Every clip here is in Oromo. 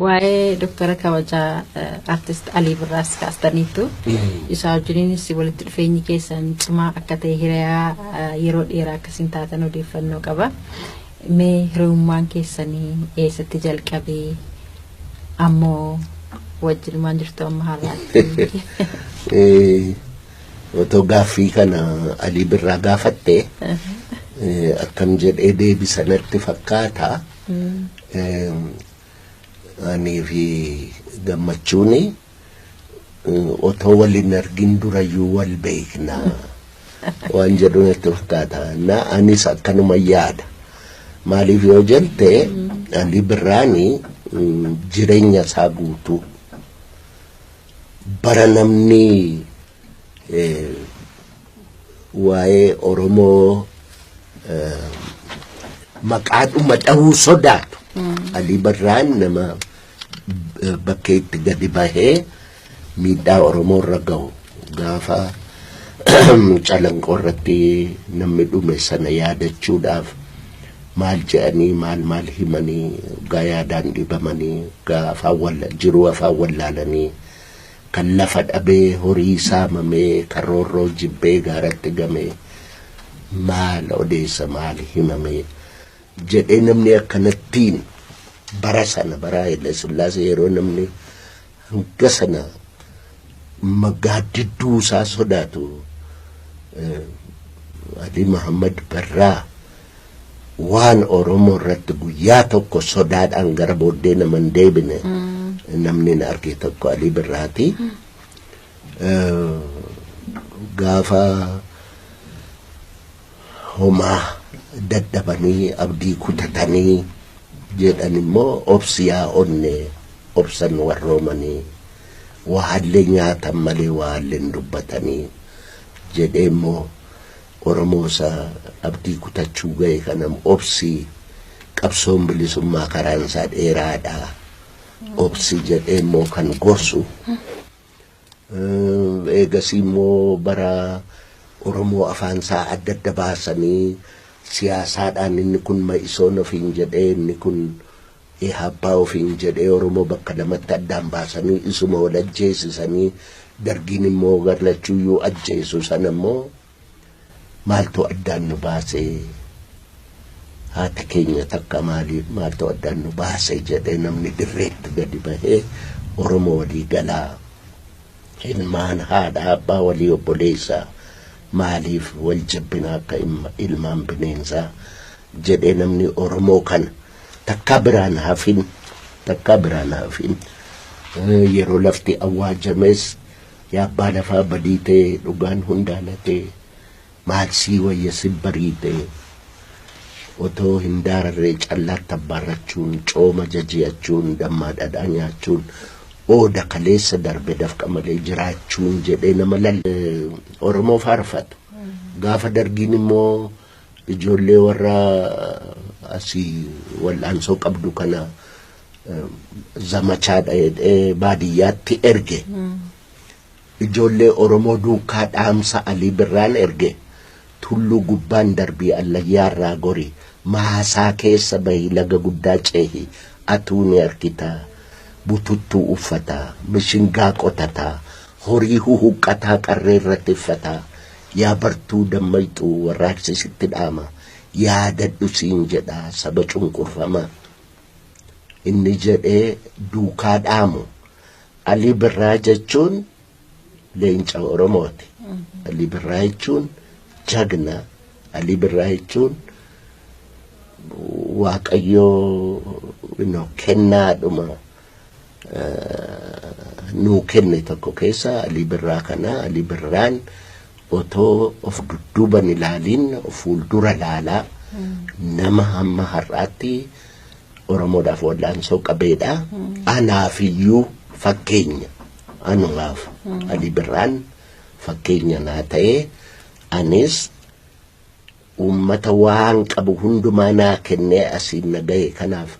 Waa'ee Doktara kabajaa Artist Alii Birraas kaastaniittu. Isaa wajjiniinis walitti dhufeenyi keessan cimaa akka ta'e, hiriyaa yeroo dheeraa akkasiin taatan odeeffannoo qaba. Mee hiriyummaan keessanii eessatti jalqabee, ammoo wajjinumaan jirtu amma har'aatti? Otoo gaaffii kana Alii Birraa gaafatte akkam jedhee deebisa natti fakkaata. Anii fi Gammachuuni otoo waliin argin durayyuu wal beekna waan jedhu natti fakkaata. Na anis akkanuma yaada. Maaliif yoo jette, Alii Birraani jireenya isaa guutuu bara namni waa'ee Oromoo maqaadhuma dhahuu sodaatu, Alii Birraan nama bakkeetti gadi bahee miidhaa Oromoo irra gahu, gaafa Calanqoo irratti namni dhume sana yaadachuudhaaf maal jedhanii, maal maal himanii, gaa yaadaan dhibamanii, gaa afaan walla jiruu afaan wallaalanii, kan lafa dhabee, horii saamamee, kan roorroo jibbee gaaratti gamee, maal odeessa, maal himamee jedhee namni akkanattiin bara sana, bara Haile Sillaasee, yeroo namni hanga sana gaaddidduu isaa sodaatu, Ali Muhammad Barraa waan Oromoo irratti guyyaa tokko sodaadhaan gara booddee nama hin deebine namni na arge tokko Alii Birraati. Gaafa homaa dadhabanii abdii kutatanii jedhan immoo, "Obsi yaa onne, obsan warroomanii, waallee nyaatan malee waallee hin dubbatanii," jedhee immoo Oromoo isa abdii kutachuu ga'e kana, "Obsi, qabsoon bilisummaa karaan isaa dheeraadha, obsi," jedhee immoo kan gorsu. Eegasii immoo bara Oromoo afaan isaa adda adda baasanii siyaasaadhaan inni kun Ma'isoon ofiin jedhee, inni kun Ihabbaa ofiin jedhee, Oromoo bakka lamatti addaan baasanii isuma wal ajjeesisanii, Dargiin immoo garlachuuyyuu ajjeesu sana immoo, "Maaltu addaan nu baasee? Haati keenya takka, maaliif, maaltu addaan nu baase?" jedhee namni dirreetti gadi bahee Oromoo walii galaa, ilmaan haadha abbaa walii, obboleessaa, maaliif wal jibbina akka ilmaan bineensaa jedhee namni Oromoo kana takka biraan hafin, takka biraan hafin. Yeroo lafti awwaajames, "Yaa abbaa lafaa badii ta'e, dhugaan hundaalatee, maal sii wayya si bariite, otoo hin daararree callaatti abbaarrachuun, cooma jaji'achuun, dammaa dhadhaa nyaachuun, ooda kaleessa darbe dafqa malee jiraachuun," jedhee nama lal Oromoo faarfatu. Gaafa Dargiin immoo ijoollee warra asii wal'aansoo qabdu kana zamachaadha jedhee baadiyyaatti erge. Ijoollee Oromoo duukaa dhaamsa Alii Birraan erge: "Tulluu gubbaan darbii, allayyaarraa gori, maasaa keessa bahi, laga guddaa ceehi, atuu ni argita. Bututtuu uffataa, mishingaa qotataa, horii huhuqqataa, qarree irratti uffataa, yaa bartuu dammayxuu, warraaqsi sitti dhaama, yaadadhu siin jedha saba cunqurfamaa," inni jedhee duukaa dhaamu. Alii Birraa jechuun leenca Oromooti. Alii Birraa jechuun jagna. Alii Birraa jechuun Waaqayyoo kennaadhuma nuu kenne tokko keessa Alii Birraa kana. Alii Birraan otoo of dudduuban ilaaliin of fuuldura laalaa nama hamma har'aatti Oromoodhaaf wal'aansoo qabeedha. Anaafiyyuu fakkeenya. Anumaaf Alii Birraan fakkeenya naa ta'ee, anis uummata waan qabu hundumaa naa kennee asiin na gahe kanaaf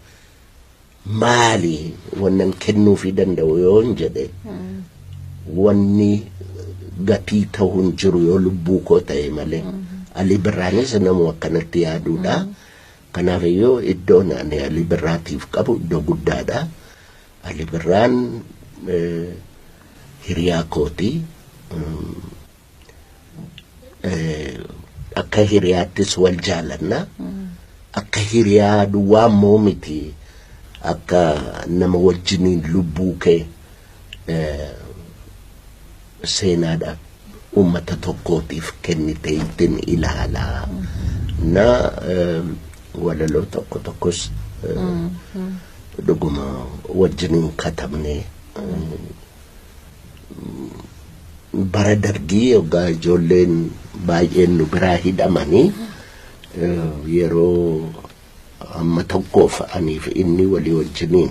maali wannan kennuufii danda'u yoon jedhe, wanni gatii ta'u hin jiru yoo lubbuu koo ta'e malee. Alii Birraanis namuu akkanatti yaaduudha. Kanaaf iyyuu iddoon ani Alii Birraatiif qabu iddoo guddaadha. Ali Birraan hiriyaa kooti. Akka hiriyaattis wal jaalanna. Akka hiriyaa duwwaa immoo miti. Akka nama wajjiniin lubbuu kee seenaadhaaf uummata tokkootiif kennite ittiin ilaalaa. Na walaloo tokko tokkos dhuguma wajjiniin katabne. Bara Dargii yoggaa ijoolleen baay'een nu biraa hidhamanii, yeroo amma tokkoof aniif inni walii wajjiniin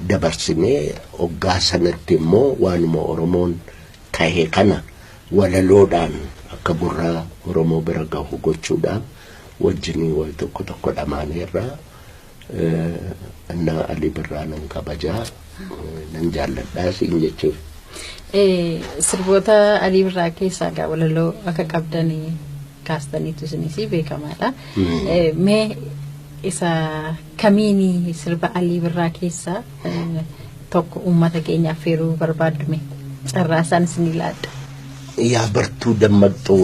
dabarsinee, hoggaa sanatti immoo waanuma Oromoon tahe kana walaloodhaan akka gurraa Oromoo bira gahu gochuudhaan wajjinii wal tokko tokko dhamaaneerra. Na Ali Birraa nan kabajaa, nan jaalladhaa siin jechuuf. Sirboota Alii Birraa keessaa egaa walaloo akka qabdanii kaastaniitu isinis beekamaadha. Mee isa kamiini sirba Alii Birraa keessaa tokko uummata keenyaaf feeruu barbaaddume, carraa isaan isinii laadda. Yaa bartuu dammaqxuu,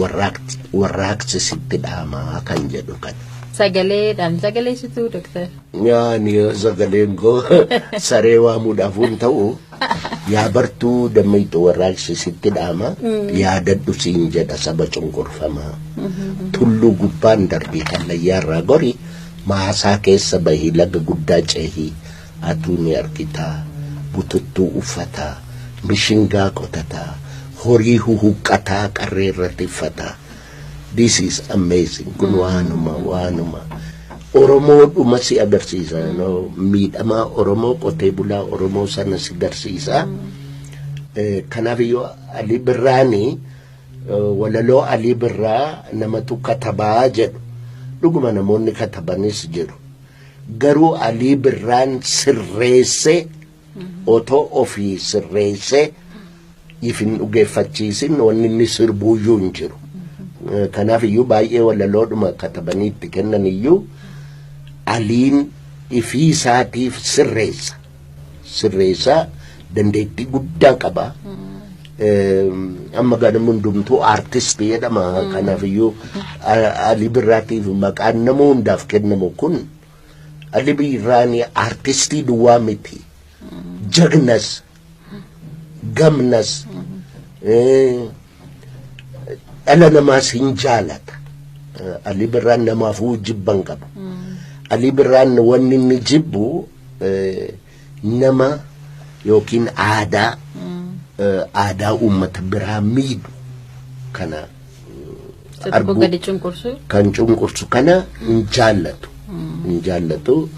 warraaqsi sitti dhaamaa kan jedhu kana. Sagaleedhaan sagaleessituu, Doktar? Yaani sagaleen koo saree waamuudhaaf hin ta'u. Yaa bartuu dammaqxuu, warraaqsi sitti dhaama, yaadadhu siin jedha saba cunqurfamaa. Tulluu gubbaan darbii, kallayyaarraa gori, maasaa keessa bahii, laga guddaa cehii, atuu ni argitaa, bututtuu uffataa, mishingaa qotataa, horii huhuqqataa, qarree irratti uffataa. This is amazing. Kun waanuma Oromoodhuma si agarsiisa. No, miidhamaa Oromoo, qotee bulaa Oromoo sana si agarsiisa. Kanaaf iyyuu Ali Birraanii, walaloo Alii Birraa namatu katabaa jedhu. Dhuguma namoonni katabanis jiru. Garuu Alii Birraan sirreessee, otoo ofii sirreessee if hin dhugeeffachiisin wanni inni sirbuuyyuu hin jiru. Kanaaf iyyuu baay'ee walaloodhuma katabanii itti kennan iyyuu Aliin ifii isaatiif sirreessa. Sirreessaa dandeettii guddaa qaba. Amma ganama hundumtuu aartistii jedhama. Kanaaf iyyuu Alii Birraatiif maqaan nama hundaaf kennamu kun, Ali Birraan aartistii duwwaa miti. Jagnas, gamnas, dhala namaas hin jaalata. Ali Birraan namaafuu jibban qabu. Ali Birraan wanni inni jibbu nama yookiin aadaa uummata biraa miidhu kana Isa tokko gadi cunqursu. Kan cunqursu kana hin jaallatu. Hin jaallatu.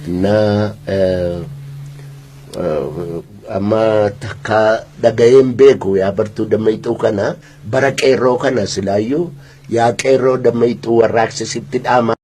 Na amma takka dhaga'een beeku yaa bartuu dammayxuu kana bara qeerroo kana silaayyuu yaa qeerroo dammayxuu, warraaqsi sitti dhaama.